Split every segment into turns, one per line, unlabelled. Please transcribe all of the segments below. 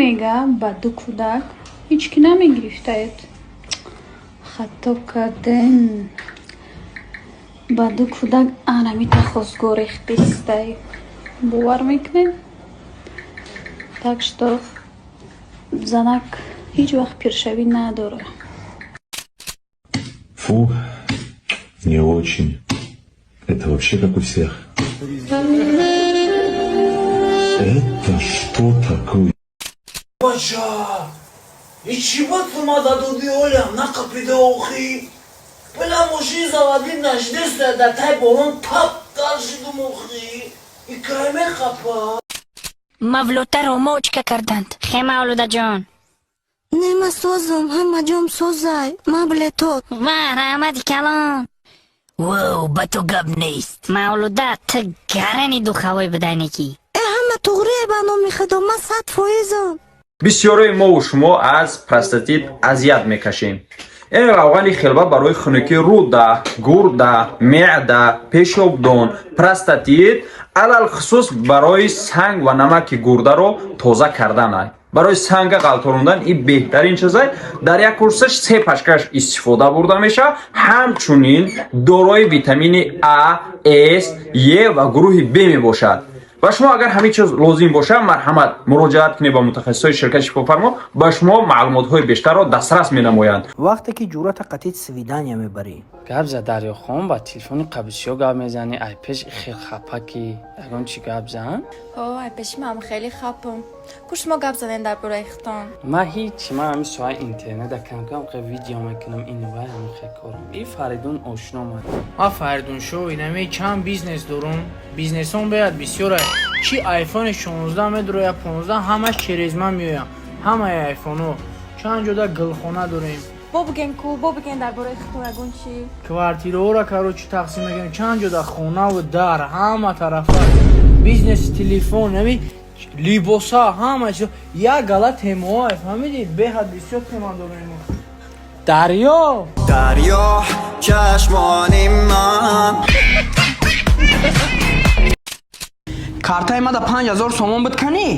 Мега, ба ду кӯдак ҳеҷ ки намегирифтаед. Хато карден. Ба ду кӯдак анамита хостгор рехтистай. Бовар мекунед? Так что занак ҳеҷ вақт пиршавӣ надорад.
Фу, не очень. Это вообще как у всех. Это что такое?
Бача, и чӣ буд ту додӣ, олям нақапида охӣ? Била мошини заводить нашдеста, дар тай борон тап дар шидум охӣ. И кай мехапа?
Мавлударо мочка карданд. Хе, Мавлудаҷон.
Нема, созам, ҳама ҷом созай, маблетот.
Ва, раҳмати калон. Воу, ба ту гап нест, Мавлуда, ту гарани духавой буданики.
Э, ҳама туғрие, ба номи худо, ман 100 фоизам.
Бисёрои мову шумо аз простатит азият мекашем. Ин равғани хилва барои хунукии рӯда, гурда, меъда, пешобдон, простатит, алалхусус барои санг ва намаки гурдаро тоза кардан, барои санга ғалтонондан ин беҳтарин чизай. Дар як курсаш се пачкаш истифода бурда мешавад. Ҳамчунин дорои витамини А, С, Е ва гурӯҳи Б мебошад. Ва шумо агар ҳамин чиз лозим бошад, марҳамат, муроҷиат кунед ба мутахассисои ширкати Шифофармо, ба шумо маълумотҳои бештарро дастрас менамоянд.
Вақте ки ҷуръата қатид свидания мебарӣ.
Гап за, Дарёхон, ба телефони қабисиё гап мезанӣ, ай пеш хел хапаки, ягон чӣ гап зан.
О, ай пеши ман хеле хапам. Ку шумо гап занед дар бораи худтон.
Ман ҳичи, ман ҳамин соҳаи интернета кам-кам хе видео мекунам, ин вай, ҳамин хе корам. И Фаридун ошно ман.
Ман Фаридун шоу, инаме чанд бизнес дорум. Бизнесон бояд бисёра. Чи айфони 16 медроя, 15, ҳамаш через ман меоям. Ҳамаи айфонҳо. Чанд ҷода гулхона дорем.
Бо буген ку, бо буген дар бораи худтон ягон чӣ.
Квартираҳоро, короче, тақсим мекунем. Чанд ҷода хонаву дар ҳама тарафа. Бизнеси телефон, нами либоса, ҳама чиз. Як гала темаҳо, фаҳмидӣ? Беҳад бисёр тема дорем. Дарё!
Дарё, чашмони ман.
Картаи мада 5000 сомон буд, канӣ?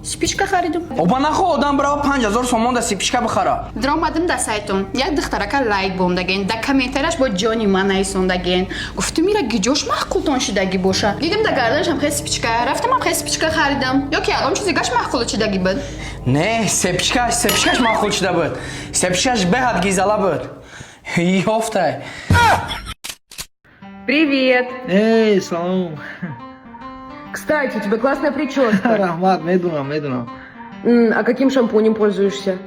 Спичка харидум.
Оба, нахо одам бирава 5000 сомон да спичка бихара?
Даромадим да сайтон, як духтарака лайк бомдаген, да комментарияш бо ҷони ман нависондаген. Гуфтум, ира гиҷош маъқултон шудагӣ боша? Дидим, да гарданашам хел спичка, рафтамам хел спичка харидам. Ё ки ягон чизи гаш маъқул шудагӣ буд?
Не, сепичкаш маъқул шуда буд. Сепичкаш беҳад гизала буд, ёфтай.
Привет!
Эй, салом.
Кстати, у тебя классная прическа.
Раҳмат, медунам, медунам.
А каким шампунем пользуешься?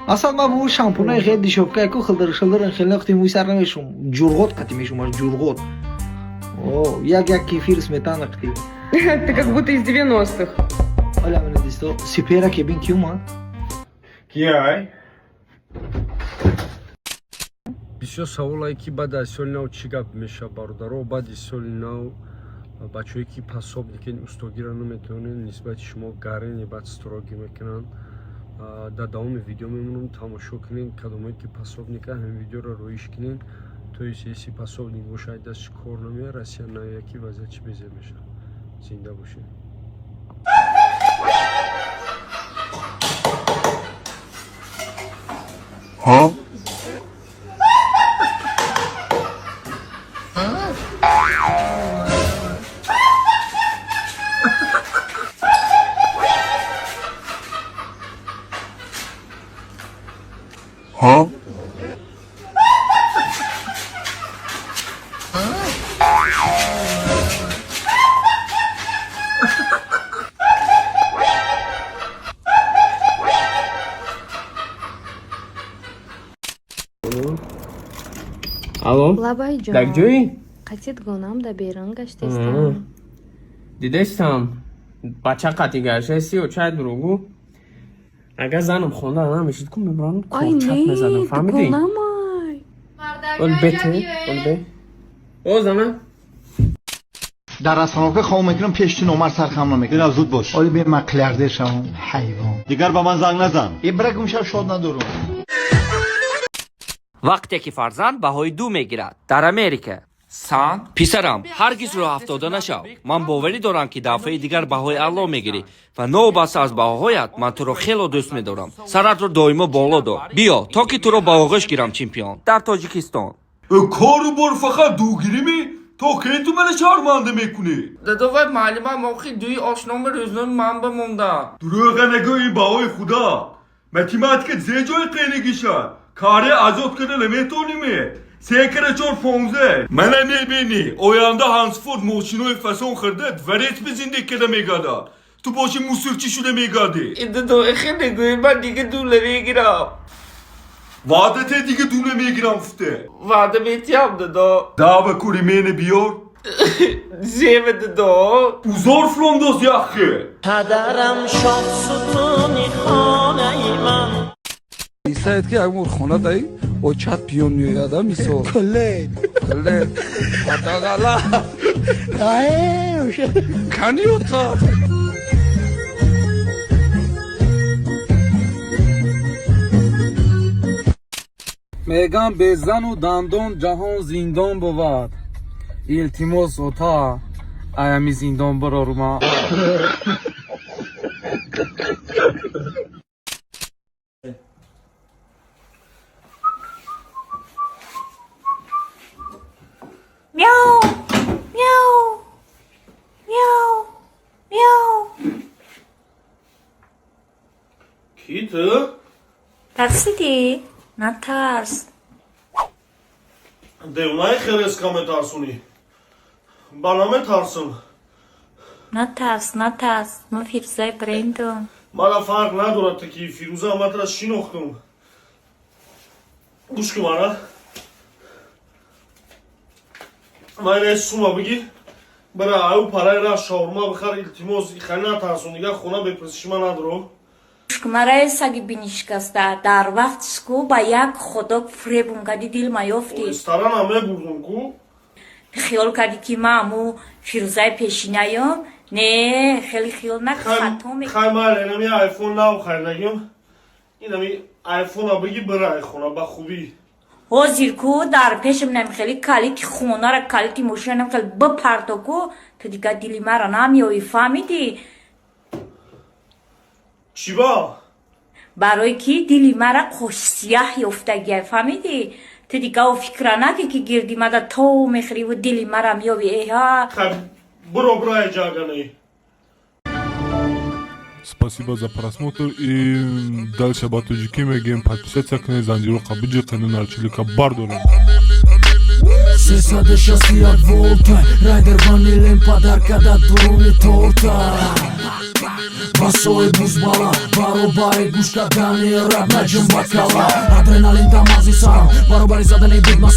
Асал ман бу шампунаи хеле дешёвка ку, хилдир шилдир, хеле нақти мӯи сар намешум. Ҷурғот қати мешум, аш ҷурғот. О, як як кефир, сметана қати.
Ты как будто из 90-х.
Оля, мани дисто сипера ки бин, ки умад?
Кияй? Бисёр саволае, ки баъд аз соли нав чӣ гап мешавад, бародаро. Баъди соли нав бачаҳое ки пособникен, устогиро наметавонед, нисбати шумо гарени баъд строгий мекунанд. Дар давоми видео мемонам, тамошо кунед. Кадомое ки пособника, ҳамин видеоро роиш кунед. То есть если пособник бошад, дастш кор намеяд, Россия наояд, ки вазъият чӣ безеб мешавад. Зинда бошед.
Ҳо? Ҳо?
Алло.
Лабайҷон.
Дар ҷои?
Қатид гонам да берун гаштестам.
Дидестам, бача қати гаштаси, очай дуругу. Агар занам хонда намешид ку, мебурам,
Ай,
корчат
не,
мезадам, фаҳмидӣ?
дугонамай.
Ол бете, ол бе. О, зана.
Дар остановка хоб мекунам, пеш ту номар сархам намекунам. Зуд бош. Оли бе, ман қилярдер шавам, ҳайвон.
Дигар ба ман занг назан.
Э, бира гумшав, шод надорам.
Вақте ки фарзанд баҳои ду мегирад дар Америка.
Son.
Писарам, ҳаргиз рӯҳафтода нашав. Ман боварӣ дорам, ки дафъаи дигар баҳои аъло мегирӣ ва новобаста аз баҳоҳоят ман туро хело дӯст медорам. Саратро доимо боло дор. Биё, то ки туро ба оғӯш гирам. Чемпион дар Тоҷикистон.
Кору бор фақат дугиримӣ? То кай ту мана шарманда мекунӣ?
Дадо, вай муаллимам охи дуи ошноми рӯзноми ман ба монда.
Дурӯға нагӯ, ин баҳои худа. Математика зе ҷои қенигиша каре азоб када наметониме. Се кара чор 15. Мана мебинӣ, оянда ҳансфорд мошинои фасон хӯрда, дворец бе зиндагӣ када мегардад, ту боши мусорчӣ шуда мегардӣ.
Дадо, эхе нагӯи, ман дига ду намегирам.
Ваъда те, дига ду намегирам гуфте.
Ваъда метиҳам, дадо.
Дава кури мене биёр.
Зева, дадо?
Узор фрондоз яхе.
Падарам шоҳ сутуни хонаи ман.
Саид, ки як мор хона даи очат пиён меояда, мисол.
Кулле.
Кулле. Падагала. Каниота.
Мегам, безану дандон ҷаҳон зиндон бувад. Илтимос, ота, аями зиндон барорума.
Мяу, мяу, мяу, мяу.
Кӣ ту?
Тарсидӣ? Натарс.
Девонаи хереска метарсонӣ. Ба наметарсам.
Натарс, натарс. Ман Фирӯзаи брендум.
Мара фарқ надорад ту ки, Фирӯза, ман тура шинохтум. Гӯш кун мара. Ман ина сума бигир. Бара аю параи ра шаурма бихар, илтимос, хеле натарсон, дигар хона бепурсиши ман надоро.
Гӯш саги бинишкаста дар вақт ку ба як худо фиребум кади, дилма ёфтӣ.
Ресторана мебурдум ку.
Хиёл кардӣ, ки ман аму Фирӯзаи пешинаём? Не, хеле хиёл накун, хато.
Хай, майли, инами айфон нав харидагим. Инами айфона бигир, бира ай хона ба хубӣ.
Ҳозир ку дар пешам нам хеле калити хонара, калити мошина нам хеле бипарто ку, ту дигар дили мара намеёвӣ, фаҳмидӣ?
Чӣ ба?
Барое ки дили мара қошсияҳ ёфтагия, фаҳмидӣ? Ту дигар о фикра накӣ, ки гирди мада то мехӯриву дили мара меёвӣ, эҳа.
Хай, буро, буро ай ҷагане.
Спасибо за просмотр и дальше ба тоҷикӣ мегӯем: подписаться кунед, занҷироқа биҷиқену нарчилика бардорем.
361 волта райдер ванилем падарка да дуруни торта. Басои бузбала баробари гӯш кардани раб наҷум ба кала. Адреналин дамази сарам баробари задани бигма.